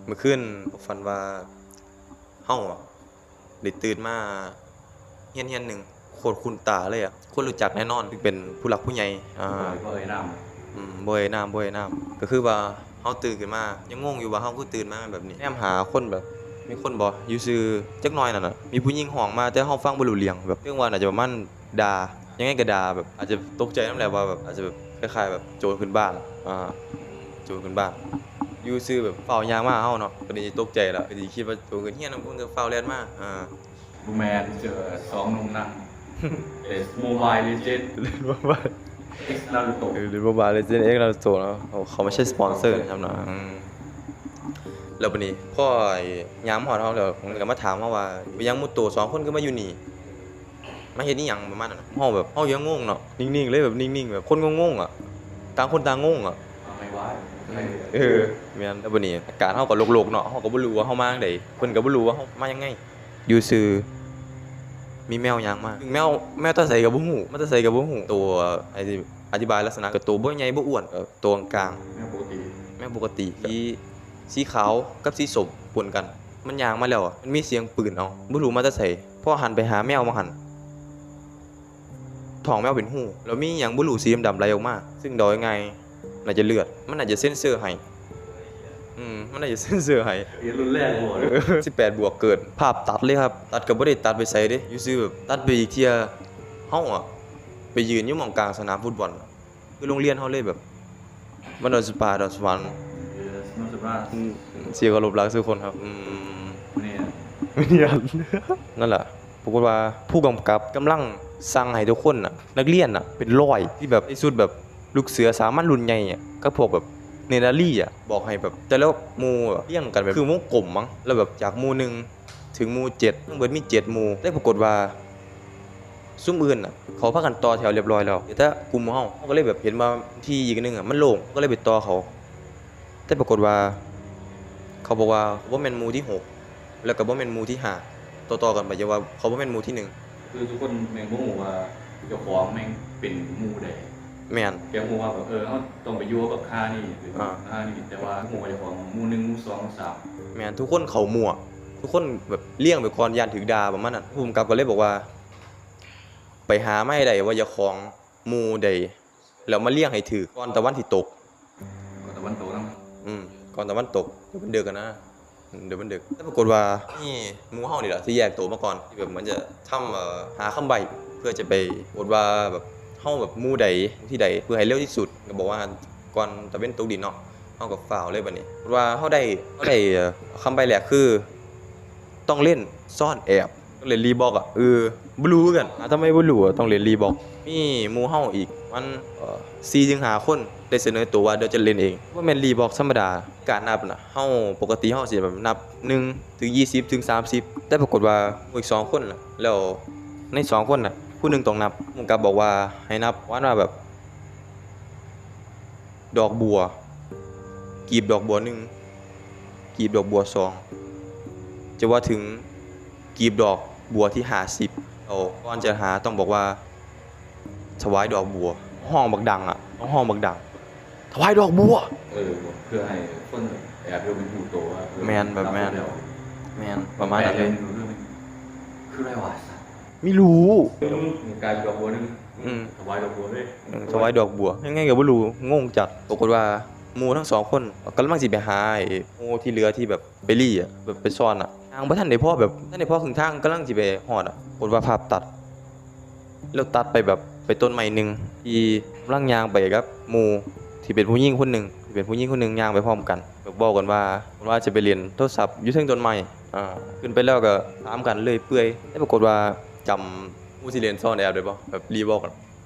ມື້ຄືນຝັນວ່າເຮົາອະໄດ້ຕື່ນມາຮຽນຮຽນໜຶ່ງ ໂຄດຄຸ້ນຕາເລີຍອະ ຄົນຮູ້ຈັກແນ່ນອນ ເປັນຜູ້ຫຼັກຜູ້ໃຫຍ່ ອ່າ ບໍ່ເອີ່ຍນາມ ອືມ ບໍ່ເອີ່ຍນາມ ບໍ່ເອີ່ຍນາມ ກໍຄືວ່າເຮົາຕື່ນຂຶ້ນມາ ຍັງງົງຢູ່ວ່າເຮົາຄືຕື່ນມາແບບນີ້ ແນມຫາຄົນແບບ ມີຄົນບໍ່ ຢູ່ຊື່ຈັກໜ່ອຍນັ້ນນະ ມີຜູ້ຍິງຮ້ອງມາ ແຕ່ເຮົາຟັງບໍ່ຮູ້ເລື່ອງ ແບບເຖິງວ່າໜ້າຈະປະມານ ດ່າ ຍັງໄງກໍດ່າ ແບບອາດຈະຕົກໃຈນຳແຫຼະວ່າແບບ ອາດຈະແບບຄ້າຍໆແບບໂຈນຂຶ້ນບ້ານ ອ່າ ໂຈນຂຶ້ນບ້ານ ຢູ່ຊື່ແບບຟ້າວຍ່າງມາຫາເຮົາເນາະ ກໍໄດ້ຕົກໃຈແລ້ວ ກໍຊິຄິດວ່າໂຈນຂຶ້ນເຮືອນ ບາງຄົນກໍຟ້າວແລ່ນມາ ອ່າ ບໍ່ແມ່ນ ເຈີສອງໜຸ່ມນັ້ນ ເອັກ Mobile Legend ເອີ Naruto ເອີ Mobile Legend X Naruto ເນາະ ເຂົາ ເຂົາບໍ່ໃຊ່ສະປອນເຊີນະ ອືມ ແລ້ວບາດນີ້ພໍໄອ້ຍ່າງມາຮອດເຮົາແລ້ວ ມັນກໍມາຖາມເຮົາວ່າ ເປັນຫຍັງໝູ່ໂຕສອງຄົນຄືມາຢູ່ນີ້? ມາເຮັດອີ່ຫຍັງປະມານນັ້ນ ເຮົາແບບ ເຮົາຍັງງົງເນາະ ນິ່ງໆເລີຍ ແບບນິ່ງໆ ແບບຄົນງົງໆອະ ຕ່າງຄົນຕ່າງງົງອະ ເອົາໄວ້ ເອີ ແມ່ນ ແລ້ວບາດນີ້ອາກາດເຮົາກໍໂລກໆເນາະ ເຮົາກໍບໍ່ຮູ້ວ່າເຮົາມາຈັ່ງໃດ ເພິ່ນກໍບໍ່ຮູ້ວ່າເຮົາມາຍັງໄງ ຢູ່ຊື່ມີແມວຍ່າງມາ ແມວ ແມວແຕ່ໃສກໍບໍ່ຮູ້ ມາແຕ່ໃສກໍບໍ່ຮູ້ ໂຕ ອະທິບາຍລັກສະນະກໍໂຕບໍ່ໃຫຍ່ບໍ່ອ້ວນ ກໍໂຕກາງໆ ແມວປົກກະຕິ ແມວປົກກະຕິ ສີ ສີຂາວກັບສີສົ້ມປົນກັນ ມັນຍ່າງມາແລ້ວ ມັນມີສຽງປືນ ເອົ້າ ບໍ່ຮູ້ມາແຕ່ໃສ ພໍຫັນໄປຫາແມວ ມາຫັນ ທ້ອງແມວເປັນຮູ ແລ້ວມີຫຍັງບໍ່ຮູ້ສີດຳໆໄຫຼອອກມາ ຊຶ່ງເດົາງ່າຍໆ ໜ້າຈະເລືອດ ມັນໜ້າຈະເຊັນເຊີໃຫ້ ອືມ ມັນໜ້າຈະເຊັນເຊີໃຫ້ ເຮັດຮຸນແຮງໂພດ ເອີ ສິບແປດບວກເກີນ ພາບຕັດເລີຍຄັບ ຕັດກໍບໍ່ໄດ້ຕັດໄປໃສເດ້ ຢູ່ຊື່ແບບຕັດໄປອີກເທື່ອ ເຮົາອະໄປຢືນຢູ່ໝ່ອງກາງສະໜາມຟຸດບອນ ຄືໂຮງຮຽນເຮົາເລີຍແບບ ບ້ານດອນສະປາ ດອນສະຫວັນ ເອີ ດອນສະປາ ອືມ ເສຍເຄົາລົບຫຼາຍສຸດຄົນຄັບ ອືມ ແມ່ນ ແມ່ນ ນັ້ນລະ ປາກົດວ່າຜູ້ກຳກັບກຳລັງສັ່ງໃຫ້ທຸກຄົນນະ ນັກຮຽນນະ ເປັນຮ້ອຍ ທີ່ແບບໃສ່ຊຸດແບບລູກເສືອສາມັນລຸ້ນໃຫຍ່ອະ ກັບພວກແບບເນດນາລີອະ ບອກໃຫ້ແບບແຕ່ລະໝູ່ລຽງກັນແບບຄືວົງກົມມັງ ແລ້ວແບບຈາກໝູ່ໜຶ່ງ ເຖິງໝູ່ເຈັດ ທັງເບິດມີເຈັດໝູ່ ແຕ່ປາກົດວ່າຊຸມອື່ນນະ ເຂົາພາກັນຕໍ່ແຖວລຽບຮ້ອຍແລ້ວ ເຫຼືອແຕ່ກຸ່ມເຮົາ ເຮົາກໍເລີຍແບບເຫັນວ່າທີ່ອີກໜຶ່ງອະມັນໂລ່ງ ເຮົາກໍເລີຍໄປຕໍ່ເຂົາ ແຕ່ປາກົດວ່າເຂົາບອກວ່າບໍ່ແມ່ນໝູ່ທີຫົກ ແລ້ວກໍບໍ່ແມ່ນໝູ່ທີຫ້າ ຕໍ່ໆກັນໄປ ຢ່າວ່າເຂົາບໍ່ແມ່ນໝູ່ທີໜຶ່ງ ຄືທຸກຄົນແມ່ງບໍ່ຮູ້ວ່າເຈົ້າຂອງແມ່ງເປັນໝູ່ໃດ ແມ່ນ ແຕ່ຮູ້ວ່າແບບ ເອີ ເຮົາຕ້ອງໄປຢູ່ກັບຄ່ານີ້ ເປັນ ອ່າ ຄ່ານີ້ ແຕ່ວ່າບໍ່ຮູ້ວ່າເຈົ້າຂອງໝູ່ໜຶ່ງ ໝູ່ສອງ ໝູ່ສາມ ແມ່ນ ທຸກຄົນເຂົ້າມົ້ວ ທຸກຄົນແບບລຽງໄປກ່ອນ ຢ້ານຖືກດ່າປະມານນັ້ນ ຜູ້ກຳກັບກໍເລີຍບອກວ່າ ໄປຫາມາໃຫ້ໄດ້ວ່າເຈົ້າຂອງໝູ່ໃດ ແລ້ວມາລຽງໃຫ້ຖືກກ່ອນຕາເວັນຊິຕົກ ກ່ອນຕາເວັນຕົກນຳ ອືມ ກ່ອນຕາເວັນຕົກ ດຽວມັນເດິກຫັ້ນນະ ດຽວມັນເດິກ ແຕ່ປາກົດວ່າມີໝູ່ເຮົານີ້ລະທີ່ແຍກໂຕມາກ່ອນ ທີ່ແບບມັນຈະທຳ ເອີ ຫາຄຳໃບ້ ເພື່ອຈະໄປ ປາກົດວ່າແບບເຮົາແບບໝູ່ໃດ ໝູ່ທີ່ໃດ ເພື່ອໃຫ້ເລັວທີ່ສຸດ ກໍບອກວ່າກ່ອນຕາເວັນຕົກດິນເນາະ ເຮົາກໍຟ້າວເລີຍບາດນີ້ ປາກົດວ່າເຮົາໄດ້ ເຮົາໄດ້ ເອີ ຄຳໃບ້ແລກຄື ຕ້ອງຫຼິ້ນຊອນແອບ ຕ້ອງຫຼິ້ນຣີບອກອະ ເອີ ບໍ່ຮູ້ຄືກັນ ຫາທຳໄມບໍ່ຮູ້ອະ ຕ້ອງຫຼິ້ນຣີບອກ ມີໝູ່ເຮົາອີກປະມານ ເອີ ສີ່ເຖິງຫ້າຄົນ ໄດ້ສະເໜີໂຕວ່າດຽວຈະຫຼິ້ນເອງ ບໍ່ແມ່ນຣີບອກທຳມະດາ ການນັບນະ ເຮົາ ປົກກະຕິເຮົາຊິແບບນັບໜຶ່ງເຖິງຊາວ ເຖິງສາມສິບ ແຕ່ປາກົດວ່າໝູ່ອີກສອງຄົນນະ ແລ້ວໃນສອງຄົນນະ ຜູ້ໜຶ່ງຕ້ອງນັບ ຜູ້ກຳກັບບອກວ່າໃຫ້ນັບປະມານວ່າແບບ ດອກບົວ ກີບດອກບົວໜຶ່ງ ກີບດອກບົວສອງ ຈົນວ່າເຖິງກີບດອກບົວທີຫ້າສິບ ແລ້ວກ່ອນຈະຫາຕ້ອງບອກວ່າ ຖວາຍດອກບົວ ຮ້ອງບັກດັງອະ ຕ້ອງຮ້ອງບັກດັງ ຖວາຍດອກບົວ ເອີ ເພື່ອໃຫ້ຄົນແອບຢູ່ເປັນຮູ້ໂຕວ່າ ເອີ ແມ່ນ ແບບແມ່ນ ແມ່ນ ປະມານນັ້ນເລີຍ ຄືໄດ້ວ່າ ມີຮູ້ ກາຍເປັນດອກບົວໜຶ່ງ ອືມ ຖວາຍດອກບົວເລີຍ ເອີ ຖວາຍດອກບົວ ຍັງໄງກໍບໍ່ຮູ້ ງົງຈັດ ປາກົດວ່າໝູ່ທັງສອງຄົນກຳລັງຊິໄປຫາໄອ້ໝູ່ທີ່ເຫຼືອທີ່ແບບໄປລີ້ອະ ແບບໄປຊອນອະ ຍ່າງບໍ່ທັນໄດ້ພໍ ແບບບໍ່ທັນໄດ້ພໍເຄິ່ງທາງ ກຳລັງຊິໄປຮອດອະ ປາກົດວ່າພາບຕັດ ແລ້ວຕັດໄປແບບໄປຕົ້ນໄມ້ໜຶ່ງ ທີ່ກຳລັງຍ່າງໄປກັບໝູ່ ທີ່ເປັນຜູ້ຍິງຄົນໜຶ່ງ ທີ່ເປັນຜູ້ຍິງຄົນໜຶ່ງຍ່າງໄປພ້ອມກັນ ແບບເວົ້າກັນວ່າ ເພິ່ນວ່າຈະໄປຫຼິ້ນໂທລະສັບຢູ່ເທິງຕົ້ນໄມ້ ອ່າ ຂຶ້ນໄປແລ້ວກໍຖາມກັນເລື້ອຍເປື່ອຍ ແຕ່ປາກົດວ່າຈຳໝູ່ທີ່ຫຼິ້ນຊອນແອບໄດ້ບໍ່? ແບບລີບອກ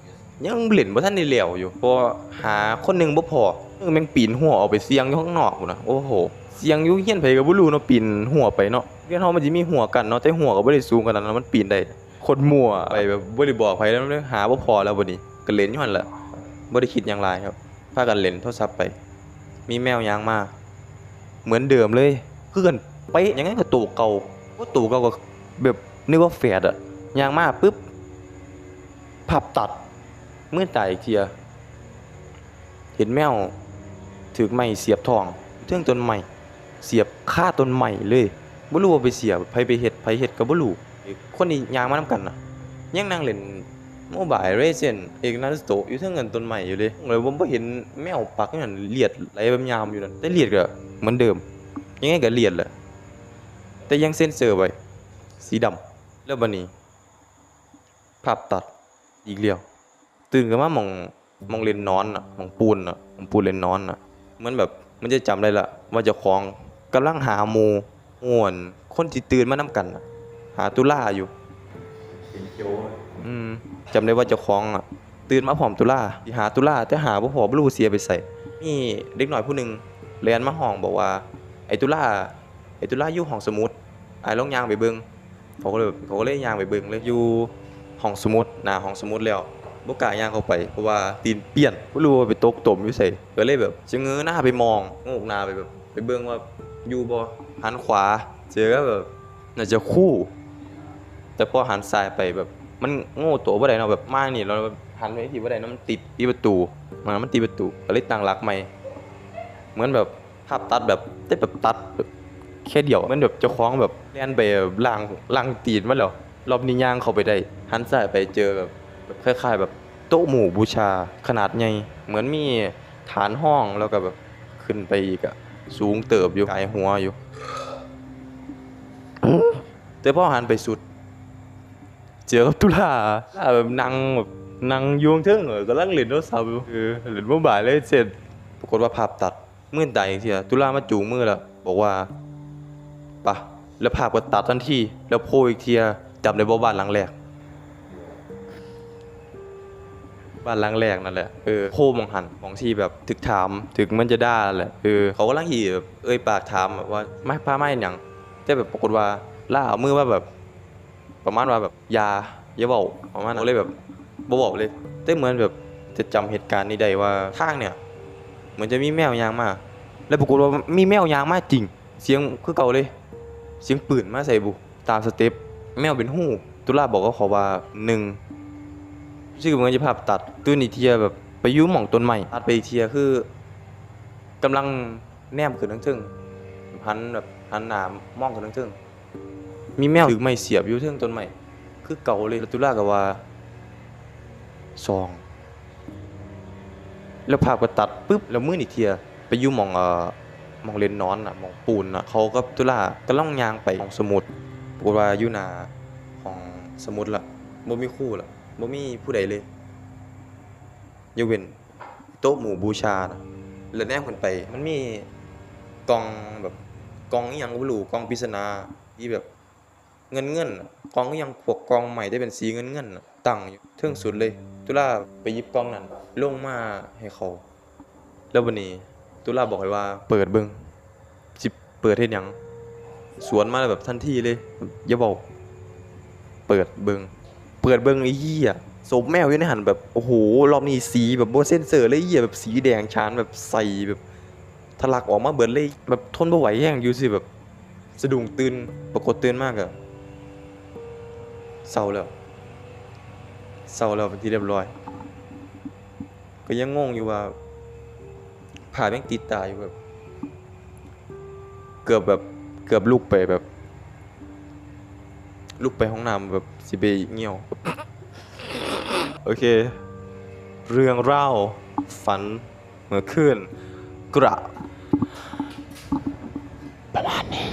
ຍັງຫຼິ້ນບໍ່ທັນໄດ້ແລ້ວຢູ່ ເພາະຫາຄົນໜຶ່ງບໍ່ພໍ ໜຶ່ງແມ່ງປີນຮົ້ວອອກໄປສ່ຽງຢູ່ຂ້າງນອກພຸ້ນນະ ໂອ້ໂຫ ສ່ຽງຢູ່ຮຽນໃຜກໍບໍ່ຮູ້ເນາະ ປີນຮົ້ວໄປເນາະ ຮຽນເຮົາມັນຊິມີຮົ້ວກັ້ນເນາະ ແຕ່ຮົ້ວກໍບໍ່ໄດ້ສູງຂະໜາດນັ້ນ ມັນປີນໄດ້ ໂຄດມົ້ວ ໄປແບບບໍ່ໄດ້ບອກໃຜແລ້ວ ຫາບໍ່ພໍແລ້ວບັດນີ້ ກໍຫຼິ້ນຢູ່ຫັ້ນແຫຼະ ບໍ່ໄດ້ຄິດຫຍັງຫຼາຍຄັບ ພາກັນຫຼິ້ນໂທລະສັບໄປ ມີແມວຍ່າງມາ ເໝືອນເດີມເລີຍ ຄືກັນເປະ ຍັງໄງກໍໂຕເກົ່າ ໂອ້ ໂຕເກົ່າກໍແບບນຶກວ່າແຝດອະ ຍ່າງມາປຶບ ພາບຕັດ ເໝືອນຕາຍອີກເທື່ອ ເຫັນແມວຖືກໄມ້ສຽບທ້ອງເທິງຕົ້ນໄມ້ ສຽບຄາຕົ້ນໄມ້ເລີຍ. ບໍ່ຮູ້ວ່າໄປສຽບໃຜ ໄປເຮັດ ໃຜເຮັດກໍບໍ່ຮູ້. ຄົນທີ່ຍ່າງມານຳກັນນະ ຍັງນັ່ງຫຼິ້ນ Mobile Legends ເອກ Naruto ຢູ່ເທິງອັນຕົ້ນໄມ້ຢູ່ເດ້. ແລ້ວບໍ່ເຫັນແມວປັກຢູ່ຫັ້ນ ເລືອດໄຫຼແບບຍາມຢູ່ນັ້ນ ແຕ່ເລືອດກໍເໝືອນເດີມ ຍັງໄງກໍເລືອດແຫຼະ ແຕ່ຍັງເຊັນເຊີໄວ້ ສີດຳ. ແລ້ວບາດນີ້ ພາບຕັດອີກແລ້ວ ຕື່ນຂຶ້ນມາໝ່ອງ ໝ່ອງເຫຼັ້ນນອນນະ ໝ່ອງປູນນະ ໝ່ອງປູນເຫຼັ້ນນອນນະ. ເໝືອນແບບມັນຈະຈຳໄດ້ລະວ່າເຈົ້າຂອງກຳລັງຫາໝູ່ ໝູ່ອັນ ຄົນທີ່ຕື່ນມານຳກັນນະ ຫາຕຸລາຢູ່. ອືມ ຈຳໄດ້ວ່າເຈົ້າຂອງອະ ຕື່ນມາພ້ອມຕຸລາ ຊິຫາຕຸລາ ແຕ່ຫາບໍ່ພໍ້ ບໍ່ຮູ້ເສຍໄປໃສ. ມີເດັກນ້ອຍຜູ້ໜຶ່ງແລ່ນມາຮ້ອງບອກວ່າ ໄອ້ຕຸລາ ໄອ້ຕຸລາຢູ່ຫ້ອງສະໝຸດ ອ້າຍລອງຍ່າງໄປເບິ່ງ. ເຂົາກໍເລີຍ ເຂົາກໍເລີຍຍ່າງໄປເບິ່ງເລີຍ ຢູ່ຫ້ອງສະໝຸດ ໜ້າຫ້ອງສະໝຸດແລ້ວ ບໍ່ກ້າຍ່າງເຂົ້າໄປ ເພາະວ່າຕີນປ່ຽນ ບໍ່ຮູ້ວ່າໄປຕົກຕົມຢູ່ໃສ. ກໍເລີຍແບບຊະເຫງ້ໜ້າໄປມອງ ໂງກໜ້າໄປແບບ ໄປເບິ່ງວ່າຢູ່ບໍ່. ຫັນຂວາ ເຈີກັບແບບ ໜ້າຈະຄູ ແຕ່ພໍຫັນຊ້າຍໄປແບບ ມັນໂງ່ໂຕບໍ່ໄດ້ເນາະ ແບບມານີ້ແລ້ວ ຫັນໄປທີ່ບໍ່ໄດ້ເນາະ ມັນຕິດ ຕິດປະຕູ ມັນຕິດປະຕູ ກໍເລີຍຕັ້ງຫຼັກໃໝ່. ເໝືອນແບບ ພາບຕັດແບບ ແຕ່ແບບຕັດແບບແຄ່ດຽວ ເໝືອນແບບເຈົ້າຂອງແບບແລ່ນໄປລ້າງ ລ້າງຕີນມາແລ້ວ ລອບນີ້ຍ່າງເຂົ້າໄປໄດ້ ຫັນຊ້າຍໄປເຈີແບບ ແບບຄ້າຍໆແບບໂຕະໝູ່ບູຊາຂະໜາດໃຫຍ່ ເໝືອນມີຖານຮອງ ແລ້ວກໍແບບຂຶ້ນໄປອີກ ກໍສູງເຕີບຢູ່ ກາຍຫົວຢູ່. ແຕ່ພໍຫັນໄປສຸດ ເຈີກັບຕຸລາ ລາແບບນັ່ງ ແບບນັ່ງຢູ່ເທິງ ເອີ ກຳລັງຫຼິ້ນໂທລະສັບຢູ່ ເອີ ຫຼິ້ນ Mobile Legends. ປາກົດວ່າພາບຕັດ ມືນຕາອີກເທື່ອ ຕຸລາມາຈູງມືແລ້ວ ບອກວ່າ ປະ ແລ້ວພາບກໍຕັດທັນທີ ແລ້ວໂພອີກເທື່ອ ຈຳໄດ້ບໍ່ ບ້ານຫຼັງແລກ ບ້ານຫຼັງແລກນັ້ນແຫຼະ ເອີ ໂພໝ່ອງຫັ້ນ ໝ່ອງທີ່ແບບຖືກຖາມ ຖືກມັນຈະດ່ານັ້ນແຫຼະ ເອີ ເຂົາກຳລັງຊິແບບເອີ່ຍປາກຖາມແບບວ່າ ມາ ພາມາເຮັດຫຍັງ ແຕ່ແບບປາກົດວ່າລາເອົາມືມາແບບ ປະມານວ່າແບບ ຢ່າ ຢ່າເວົ້າ ປະມານນັ້ນ ເລີຍແບບບໍ່ເວົ້າເລີຍ ແຕ່ເໝືອນແບບຈະຈຳເຫດການນີ້ໄດ້ວ່າ ທາງເນີ້ຍ ເໝືອນຈະມີແມວຍ່າງມາ ແລ້ວປາກົດວ່າມີແມວຍ່າງມາຈິງ ສຽງຄືເກົ່າເລີຍ ສຽງປືນມາໃສ່ບຸ ຕາມສະເຕັບ ແມວເປັນຮູ ຕຸລາບອກກັບເຂົາວ່າ ໜຶ່ງ ຮູ້ສຶກເໝືອນຈະພາບຕັດ ຕື່ນອີກເທື່ອແບບໄປຢູ່ໝ່ອງຕົ້ນໄມ້ ຕັດໄປອີກເທື່ອຄືກຳລັງແນມຂຶ້ນເທິງໆ ຫັນແບບ ຫັນໜ້າມອງຂຶ້ນເທິງໆ ມີແມວຖືກໄມ້ສຽບຢູ່ເທິງຕົ້ນໄມ້ຄືເກົ່າເລີຍ ແລ້ວຕຸລາກໍວ່າ ສອງ ແລ້ວພາບກໍຕັດປຶບ ແລ້ວໝືນອີກເທື່ອ ໄປຢູ່ໝ່ອງ ເອີ ໝ່ອງເຫຼັ້ນນອນນະ ໝ່ອງປູນນະ ເຂົາກັບຕຸລາກຳລັງຍ່າງໄປຫ້ອງສະໝຸດ ປາກົດວ່າຢູ່ໜ້າຫ້ອງສະໝຸດລະ ບໍ່ມີຄູລະ ບໍ່ມີຜູ້ໃດເລີຍ ຍົກເວັ້ນໂຕະໝູ່ບູຊານະ ແລ້ວແນມຂຶ້ນໄປ ມັນມີກ່ອງແບບ ກ່ອງອີ່ຫຍັງກໍບໍ່ຮູ້ ກ່ອງປິດສະໜາ ທີ່ແບບ ເງິນໆ ກ່ອງອີ່ຫຍັງ ພວກກ່ອງໄມ້ ແຕ່ເປັນສີເງິນໆ ຕັ້ງຢູ່ເທິງສຸດເລີຍ ຕຸລາໄປຫຍິບກ່ອງນັ້ນລົງມາໃຫ້ເຂົາ ແລ້ວບາດນີ້ຕຸລາບອກໃຫ້ວ່າ ເປີດເບິ່ງ ຊິເປີດເຮັດຫຍັງ ສວນມາແບບທັນທີເລີຍ ຢ່າເວົ້າ ເປີດເບິ່ງ ເປີດເບິ່ງ ໄອ້ເຫຍ ສົບແມວຢູ່ໃນຫັ້ນແບບ ໂອ້ໂຫ ລອບນີ້ສີແບບບໍ່ເຊັນເຊີເລີຍ ໄອ້ເຫຍ ແບບສີແດງສານ ແບບໃສ ແບບ ທະລັກອອກມາເບິດເລີຍ ແບບທົນບໍ່ໄຫວແຮງຢູ່ຊື່ ແບບສະດຸ້ງຕື່ນ ປາກົດຕື່ນມາກະເຊົາແລ້ວ ເຊົາແລ້ວເປັນທີ່ຮຽບຮ້ອຍ ກໍຍັງງົງຢູ່ວ່າ ພາບຍັງຕິດຕາຢູ່ ແບບເກືອບ ແບບເກືອບລຸກໄປ ແບບລຸກໄປຫ້ອງນ້ຳ ແບບຊິໄປຍ່ຽວ. ໂອເຄ ເລື່ອງລາວຝັນ ເມື່ອຄືນກະປະມານນີ້.